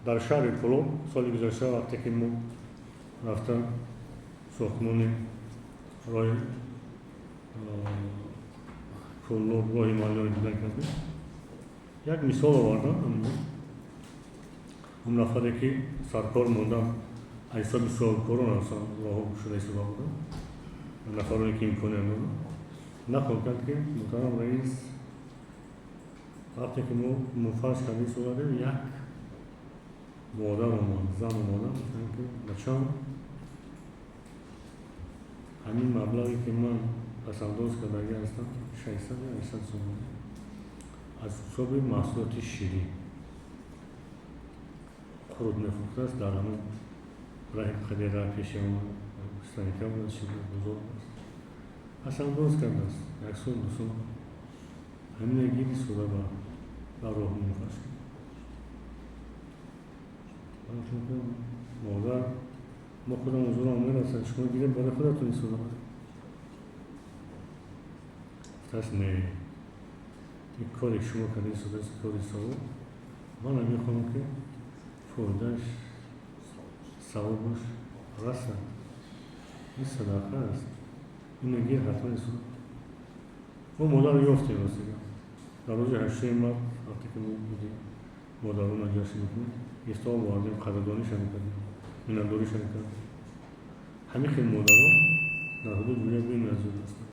Дар шаҳри Кӯлоб соли гузашта, вақте ки мо рафта сохтмони роҳи Кӯлоб, роҳи маҳаллиро дида кардем, як мисол овардам. Он нафаре, ки саркор мондан, аз ҳисоби соҳибкорон асан роҳҳо шуда истода буданд, нафароне, ки имконият доранд, нақл кард, ки муҳтарам раис, вақте ки мо муфарз карда истодадем, як модар омад, зан омада, гуфтанд, ки бачам, ҳамин маблағе, ки ман пасандоз кардагӣ ҳастам, 600 ё 800 сомонӣ, аз ҳисоби маҳсулоти ширӣ, қурут мефурӯхтааст, дар ҳамон раҳи қадера пеши ҳамон станика буд, чи бозор аст, пасандоз кардааст, 1 сум, 2 сум, ҳамина гир истода ба роҳ муфарз кард. Модар, мо худам ҳузурам мерасад, шумо гирем, барои худатон истода баред. Гуфтааст: не, ин коре, ки шумо карда истодааст, кори савоб, манам мехоҳам, ки фоидааш, савобаш расад, ин садақа аст, ина гир, ҳатман истода. Мо модарро ёфтем. Ростига, дар рӯзи 8-уми март, вақте ки мо будем, модарона ҷашн мекунем, гирифта овардем, қадрдониша мекардем, миннатдориша мекардем. Ҳамин хел модарон дар ҳудуди вилоят бениҳоят зиёд ҳастанд.